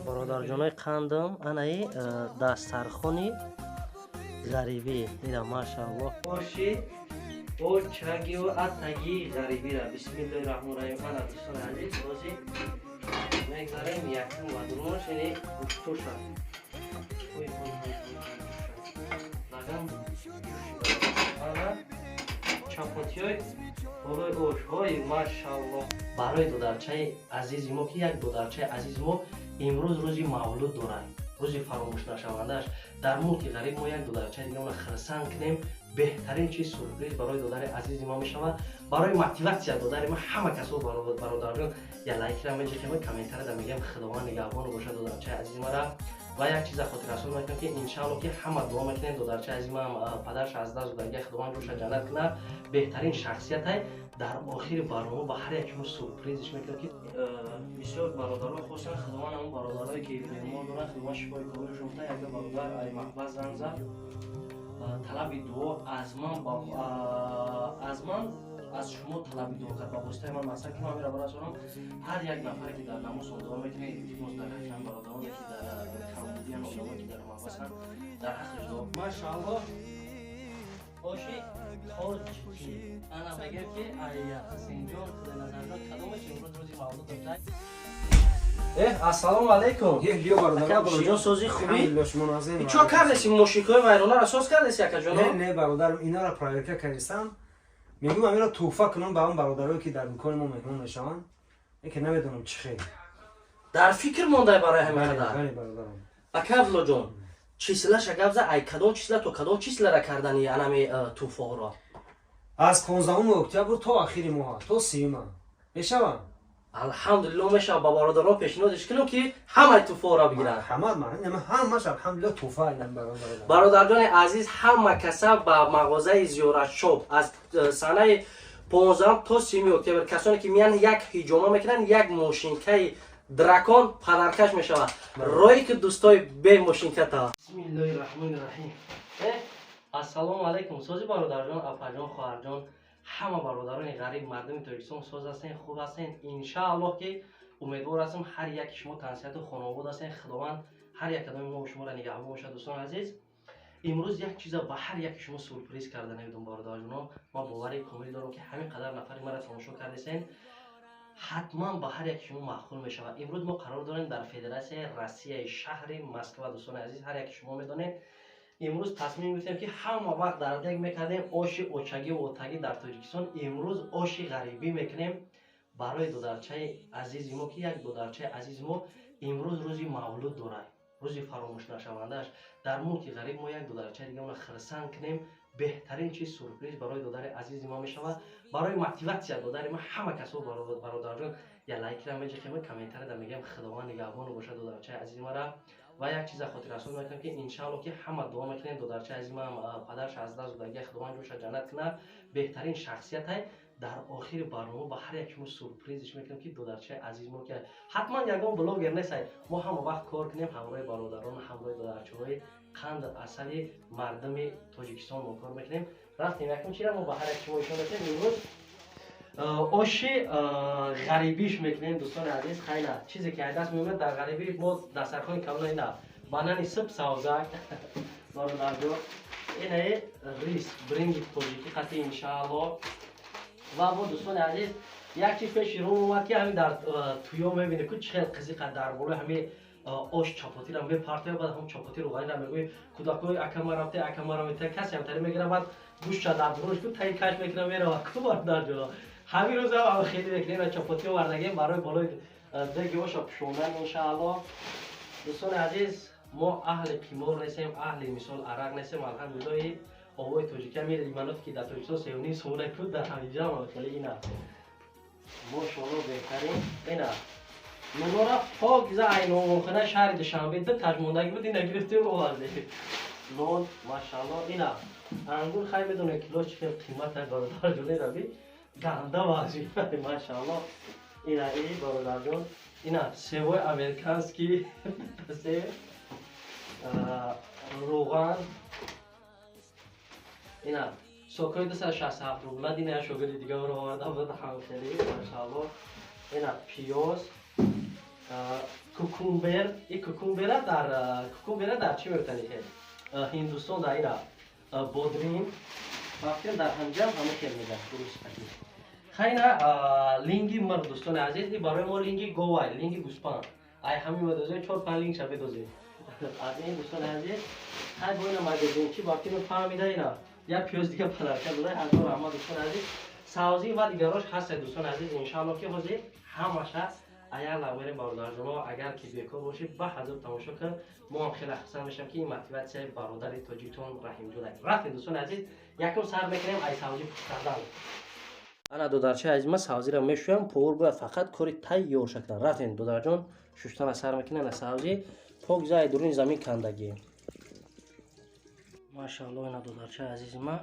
Бародарҷонои қандам, анаи дастархони ғарибӣ ина, машааллоҳ, оши очагиу атаги ғарибира. Бисмиллоҳи раҳмони раҳим. Ана, дӯстони азиз, бози мегзарем якум ва дуввумаш, яъне гӯштоша. Ой, ой, ой, лаган. Ана чапотиёи болои ош. Ҳой, машааллоҳ, барои додарчаи азизи мо, ки як додарчаи азизи мо имрӯз рӯзи мавлуд дорад, рӯзи фаромӯшнашавандааш. Дар мулки ғариб мо як додарчаи дигаро хирсан кунем. Беҳтарин чиз сюрприз барои додари азизи мо мешавад, барои мотиватсия додари ма. Ҳама касо, бародарҷон, я лайкира меҷихем, комментария мегӯям. Худованд нигаҳбону бошад додарчаи азизи мара. Ва як чиза хотиррасон мекунам, ки иншаалло, ки ҳама дуо мекунем. Додарчаи азизи ман падараш аз даст додагия, Худованд ҷоша ҷаннат кунад, беҳтарин шахсиятай. Дар охири барнома ба ҳар як шумо сюрпризиш мекунам, ки бисёр бародаро хостанд. Худованд ҳамон бародарое, ки бемор доранд, Худованд шифои комилшон диҳад. Як бародар ай маҳбас занг зад, талаби дуо аз ман, аз шумо талаби дуо кард ба воситаи ман. Мақсад, ки ман мера барасонам. Ҳар як нафаре, ки дар намоз дуо мекунед, илтимос, дар ҳаққи ҳам бародароне, ки дар камбудиян, одамое, ки дар маҳбасанд, дар ҳаққиш дуо. Машааллоҳ, оши тоҷики. Ана мегӯям, ки ай Ҳусейнҷон, Худойназарҷон, кадомаш имрӯз рӯзи мавлуд дошта? Ассалому алайкум, ака. Сози, хубӣ? Чо кардеси? Мошинкаҳои вайронаро соз кардеси, акаҷоно? Не, не, бародарам, инара проверка кардистам. Мегӯм, амиро тӯҳфа кунам ба он бародарое, ки дар дукони мо меҳмон мешаванд, ки намедонам чӣ хел. Дар фикр мондай барои ҳамин қадар. Бале, бародарам. Ака Абдуллоҷон, числаша гап за, ай кадом числа то кадом числара кардани анами тӯҳфаҳоро? Аз 15 октябр то ахири моҳа, то 30-ума мешаванд. Алҳамдулилло, мешавад. Ба бародарон пешниҳодиш кунам, ки ҳамаи тӯҳфаҳоро бигиранд. Марҳамат, ҳамаш, алҳамдулилло, тӯҳфа. Бародарҷони азиз, ҳама каса ба мағозаи Зиёратшоп аз санаи 15 то 30 октябр, касоне ки меян, як ҳиҷома мекунанд, як мошинкаи дракон подаркаш мешавад. Роҳе ки дӯстои бе мошинката. Бисмиллоҳи раҳмони раҳим. Ассалому алайкум, сози, бародарҷон, апаҷон, хоҳарҷон, ҳама бародарони ғариб, мардуми Тоҷикистон, соз ҳастен, хуб ҳастен? Иншааллоҳ, ки умедвор ҳастам, ҳар яки шумо тансиҳату хонобод ҳастен. Худованд ҳар як кадоми мо шуморо нигаҳбон бошад. Дӯстони азиз, имрӯз як чиза ба ҳар яки шумо сюрприз карда намедум. Бародарҷоно, ман бовари комил дорам, ки ҳамин қадар нафари мара тамошо кардесен, ҳатман ба ҳар яки шумо маъқул мешавад. Имрӯз мо қарор дорем дар Федератсияи Россияи, шаҳри Москва. Дӯстони азиз, ҳар яки шумо медонед, имрӯз тасмим гирифтем, ки ҳама вақт дар дег мекардем оши очагиву отагӣ дар Тоҷикистон, имрӯз оши ғарибӣ мекунем барои додарчаи азизи мо, ки як додарчаи азизи мо имрӯз рӯзи мавлуд дорад, рӯзи фаромӯшнашавандааш. Дар мулки ғариб мо як додарчаи дигаро хирсан кунем. Беҳтарин чиз сюрприз барои додари азизи мо мешавад, барои мотиватсия додари ма. Ҳама касо, бародарҷон, я лайкира меҷихем, комментария мегӯям. Худованд нигаҳбону бошад додарчаи азизи мара. Ва як чиза хотиррасон мекунам, ки иншаалло, ки ҳама дуо мекунем. Додарчаи азизи ман падараш аз даст додагия, Худованд ҷоша ҷаннат кунад, беҳтарин шахсиятай. Дар охири барнома ба ҳар як шумо сюрпризиш мекунам, ки додарчаи азизи мо, ки ҳатман ягон блогер несай, мо ҳама вақт кор кунем ҳамроҳи бародарон, ҳамроҳи додарчаҳои қанд асали мардуми Тоҷикистон мо кор мекунем. Рафтем, якум чира мо ба ҳар як шумо ишон мекунем? Имрӯз оши ғарибиш мекунем. Дӯстони азиз, хайна чизе ки ай даст меомад дар ғарибӣ, мо дастархони калона. Ина банани сиб, савзак, бародарҷо, инаи рис, бринҷи тоҷикӣ қати, иншаалло. Ва бо, дӯстони азиз, як чиз пеши рӯ омад, ки ҳамин дар туё мебинед ку, чӣ хел қизиқа дар болои ҳамин ош чапотиро мепартоя. Баъд ҳам чапоти руғаниро мегӯи кӯдакҳои акама рафте, акамаро мета, касе ҳамтари мегира, баъд гӯшта дар дуруш ку таи каш мекуна, мерава ку. Бародарҷоно, ҳамин рӯз ҳам хеле мекунем ва чапоти овардагем барои болои деги оша пӯшондан, иншаалло. Дӯстони азиз, мо аҳли қимор нестем, аҳли мисол арақ нестем. Алҳамдулиллоҳи, овои тоҷикӣ, ҳамин лимонаде, ки дар Тоҷикистон 3,5 сомона ку, дар ҳаминҷа хеле ина, мошоалло, беҳтарин. Ина нонора покиза, ай нонхона шаҳри Душанбе ду тажмондагӣ буд, ина гирифтем, овардем. Нон, машаалло, ина ангур. Хай, медонед, кило чӣ хел қимат ай, бародарҷон, раби ганда вазӣ, машаалло. Ина и бародарҷон, ина севои американский, себ, рӯған, ина сокои 267 рубла. Дина я шогирди дигаро оварда буд, ҳамхели, машаалло. Ина пиёз. Cucumber, и cucumber дар чӣ мебутани? Ҳиндустон дар ина бодрин вақте дар ҳамҷам ҳама хел мегӯяд дуруст. Хайна линги мир дӯстони азиз, и барои мо линги говай, линги гӯспанд. Ай ҳамин медозем, 4-5 линг ша медозем. Аз ин дӯстони азиз, хай бо ина магазинчи вақте мо фаҳмида ина як пиёз дига подарка дода, ҳазор раҳмат дӯстони азиз. Савзӣ ва дигарош ҳаст дӯстони азиз, иншаалло ки ҳозир ҳамаш ҳаст. Агар лағмерем бародарҷоно, агар ки бекор бошед, ба ҳазор тамошо кун. Мо ҳам хеле хурсанд мешавем ки ин мотиватсияи бародари тоҷиктон Раҳимҷон. Рафтем дӯстони азиз, якум сар мекунем ай савзӣ пухт кардан. Ана додарчаи азиз, ман савзиро мешӯям, повар бояд фақат кори тайёр шакдан. Рафтем додарҷон, шуштана сар мекунем. Ана савзӣ пок зай дуруни замин кандагӣ. Машаалло, ина додарчаи азизи ман.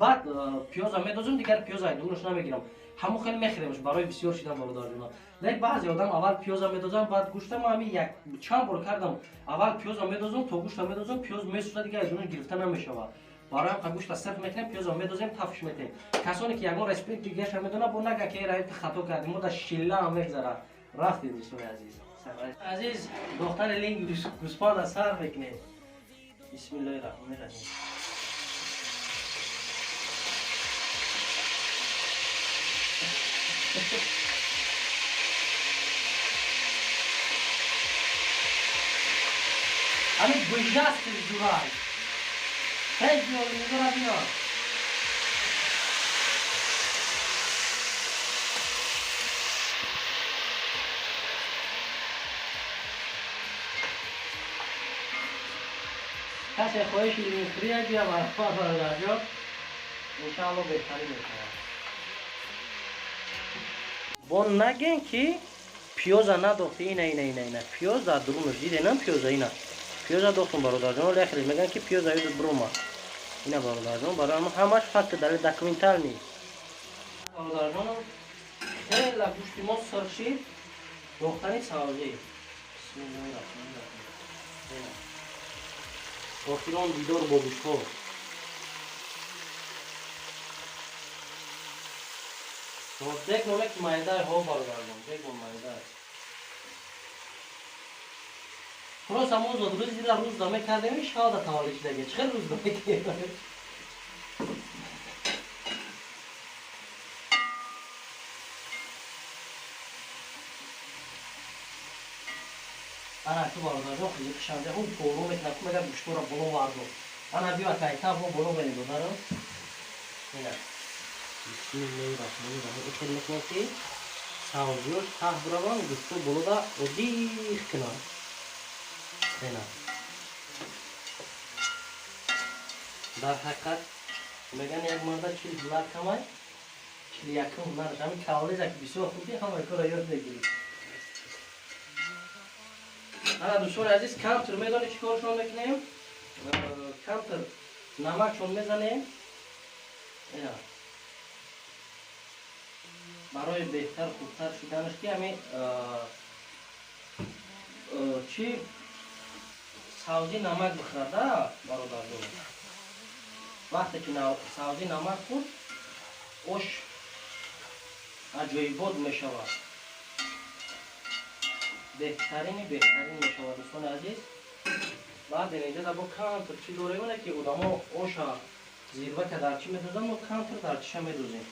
Баъд пиёза медозум, дигар пиёза айдумрош намегирам. Ҳамон хеле мехӯремш барои бисёр шидан бародарҷона. Лек баъзе одам аввал пиёза медозам, баъд гӯшта. Ман ҳамин як чанд бор кардам. Аввал пиёза медозум, то гӯшта медозум, пиёз месӯзад, дигар айдумрош гирифта намешавад. Барои ҳам гӯшта сирф мекунем, пиёза медозем, тафш метем. Касоне ки ягон рецепти дигарша медонад, бо нага ки раи хато кардем, мо дар шилла ҳам мегзара. Рафтем дӯстони азиз. Азиз, дохтари линг гӯспанда сар мекунем. Бисмиллоҳи раҳмони раҳим. Ҳамин гӯжаст зурай. Тез биё, лимудора биё. Касе хоҳиши лимухӯрия бия марҳамат бародарҷон. Иншаалло беҳтарин мешавад. Бо нагем ки пиёза надохти, ина ина ина ина пиёз дар дурунаш диденам, пиёза ина пиёза дохтум бародарҷон. Вале яхеле мегӯянд ки пиёза юдут брума. Ина бародарҷон, барои мо ҳамаш факт далел документални. Бародарҷон, хеле гӯшти мо сир шид, дохтани савзӣ. Бисмиллоҳи раҳмони раҳим. Охирон дидор бо гӯштҳо. Дег моне ки майдай ҳо бародарҷон, дег мон майдай. Просто мо зодрӯз дида рӯз да мекардем, шава да таваллуд шидаги. Чӣ хел рӯз да мекардем? Ана ту бародарҷон, қизиқишанде ҳун пору мекунад, ку мегӯяд гӯштҳоро боло вардо. Ана биё кайта бо боло мерем додарам. Ина. Бисмиллоҳи раҳмони раҳим. Ихел мекунад ки савзиёш таҳ бираванд, гӯштҳо болода одих кунанд. Ина. Дар ҳақиқат мегӯянд як марда 40 ҳунар камай, 41-ум ҳунараш ҳамин кавлеза ки бисёр хурдӣ, ҳамаи корро ёд мегирӣ. Ана дӯстони азиз, камтар медонед чӣ коршон мекунем? Камтар намакшон мезанем. Ина. Барои беҳтар хубтар шуданаш ки ҳамин чӣ савзӣ намак бихӯрада бародарҷон. Вақте ки савзӣ намак хӯрд, ош аҷоибот мешавад. Беҳтарини беҳтарин мешавад дӯстони азиз. Баъд инҷа бо камтар чӣ дорем, оне ки одамо оша зирвака дар чӣ медозанд, мо камтар дар чиша медозем.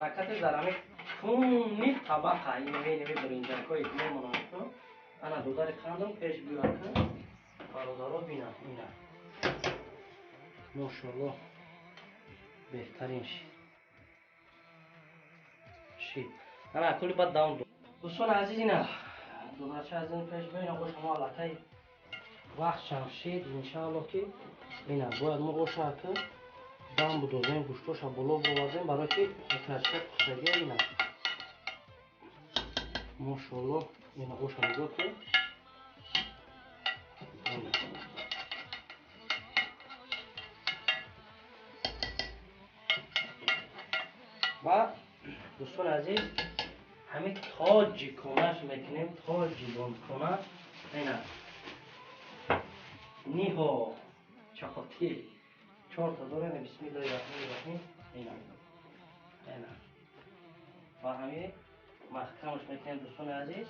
Баракаташ дар ҳамин куни табақа, инами биринҷакҳое ки мемонанд ку. Ана додари қандам пеш биёр ку. Бародаро бинанд ина. Мошаллоҳ беҳтарин шид. Шид. Ана кули баъд давом. Дӯстони азиз, ина додарча аз ин пеш биён, ош мо аллакай вақт шам шид, иншааллоҳ ки ина бояд мо оша ки дам будозем, гӯштоша боло бовардем, барои ки отрачка пухтагия ина. Мошаллоҳ ина оша нигоҳ кун. Ва дӯстони азиз, ҳамин тоҷиконаш мекунем, тоҷикона ина ниҳо чапотӣ чорта дорем. Бисмиллоҳи раҳмони раҳим. Ина ина ва ҳамин маҳкамаш мекунем. Дӯстони азиз,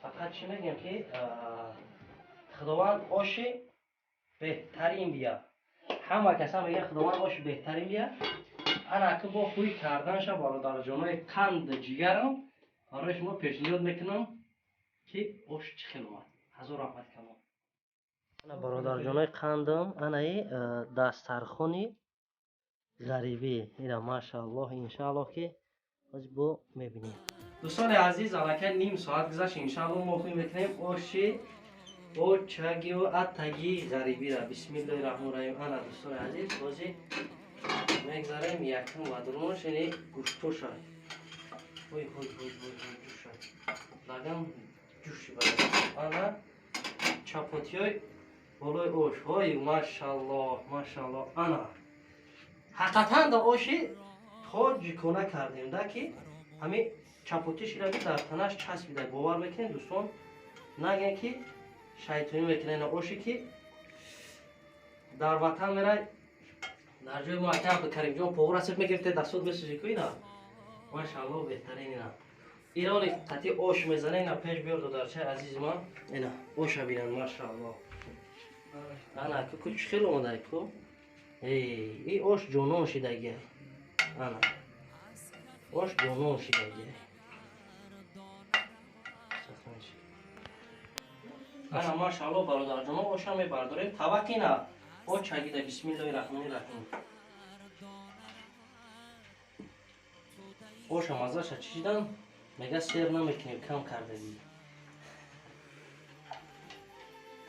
фақат чӣ мегӯем ки Худованд оши беҳтарин бия. Ҳама каса мегӯяд Худованд оши беҳтарин бия. Ана ки бо хӯй карданша бародарҷонои қанд ҷигарам барои шумо пешниҳод мекунам ки ош чӣ хел омад. Ҳазор раҳмат калом. Ана бародарҷонои қандам, анаи дастархони ғарибӣ. Ина машааллоҳ, иншааллоҳ ки ҳозир бо мебинем. Дӯстони азиз, аллакай ним соат гузашт, иншааллоҳ мо хӯй мекунем оши очагиву атаги ғарибира. Бисмиллоҳи раҳмони раҳим. Ана дӯстони азиз, ҳозир мегзарем якум ва дурунаш ини гӯштоша. Ой ой ой ой ой, ҷӯша. Лаган ҷӯши бада. Ана чапотиёй болои ош. Ой машаллоҳ, машаллоҳ. Ана ҳақиқатан да оши тоҷикона кардем да ки ҳамин чапотӣ шираги дар танаш часпида. Бовар мекунем дӯстон, нагӯем ки шайтонӣ мекунем. Оши ки дар ватан мерай, дар ҷои мо ака Абдукаримҷон повар асиф мегирифте, дастот месӯзӣ ку ина. Машааллоҳ беҳтарин ина. Ирони қатӣ ош мезана, ина пеш биёр додарчаи азизи ман. Ина оша бинанд, машааллоҳ. Ана ку чӣ хел омадай ку? Эй, и ош ҷонон шидагия. Ана ош ҷонон шидагия. Ана машааллоҳ бародарҷоно, оша мебардорем. Табақ ина очагида. Бисмиллоҳи раҳмони раҳим. Оша маззаша чишидан мега сер намекунем, кам кардагӣ.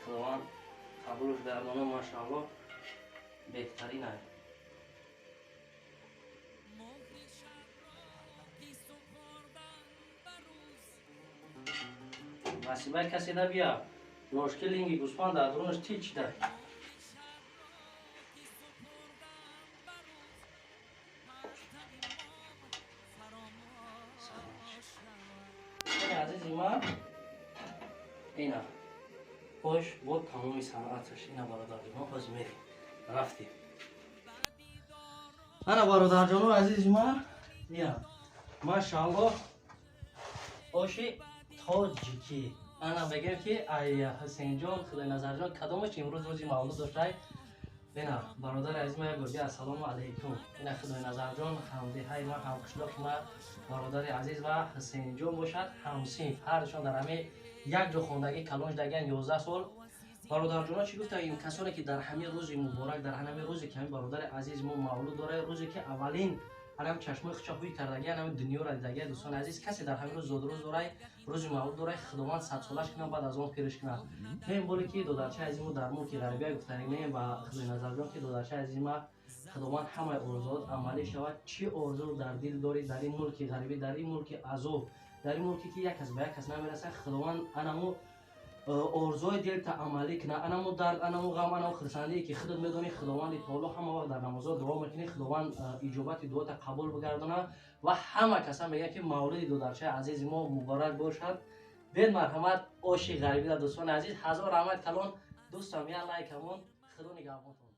Худованд қабулш гардона, машааллоҳ беҳтарин ай. Насибаи касе набия. Ношки линги гӯсфанд дар дурунаш тил чида. Азизи ман, ина ош бо тамоми санъаташ. Ина бародарҷоно, ҳозир мерем, рафтем. Ана бародарҷоно азизи ман, ина машааллоҳ оши тоҷикӣ. Ана мегӯем ки ай Ҳусейнҷон, Худойназарҷон, кадомаш имрӯз рӯзи мавлуд доштай? Ина бародари азиз ман як бор ассалому алайкум. Ина Худойназарҷон ҳамдеҳаи ман, ҳамқишлоқи ман, бародари азиз ва Ҳусейнҷон бошад ҳамсинф. Ҳардушон дар ҳамин як ҷо хондагӣ калон шудагиан 11 сол. Бародарҷоно чӣ гуфтагим? Касоне ки дар ҳамин рӯзи муборак, дар ҳамин рӯзе ки ҳамин бародари азиз мо мавлуд дорад, рӯзе ки аввалин ҳамин чашмои худша ҳуй кардагиан, ҳамин дунёро дидагиан, дӯстони азиз, касе дар ҳамин рӯз зодрӯз дорад, рӯзи мавлуд дорад, Худованд садсолаш кунад, баъд аз он пириш кунад. Меем боле ки додарчаи азизи мо дар мулки ғарибия гуфтанӣ меем ба Худойназарҷон ки додарчаи азизи ма, Худованд ҳамаи орзуот амалӣ шавад. Чӣ орзу дар дил дорӣ дар ин мулки ғарибӣ, дар ин мулки азоб, дар ин мулке ки як кас ба як кас намерасад, Худованд анамо орзуои дилта амалӣ кунад. Анамо дард, анамо ғам, анамо хурсандие ки худат медонӣ, Худованди таоло ҳама вақт дар намозҳо дуо мекунӣ, Худованд иҷобати дуота қабул бигардонад. Ва ҳама каса мегӯяд ки мавлуди додарчаи азизи мо муборак бошад. Бед марҳамат оши ғарибида дӯстони азиз. Ҳазор раҳмат калон дӯстам, як лайк ҳамон. Худо нигаҳбонтон.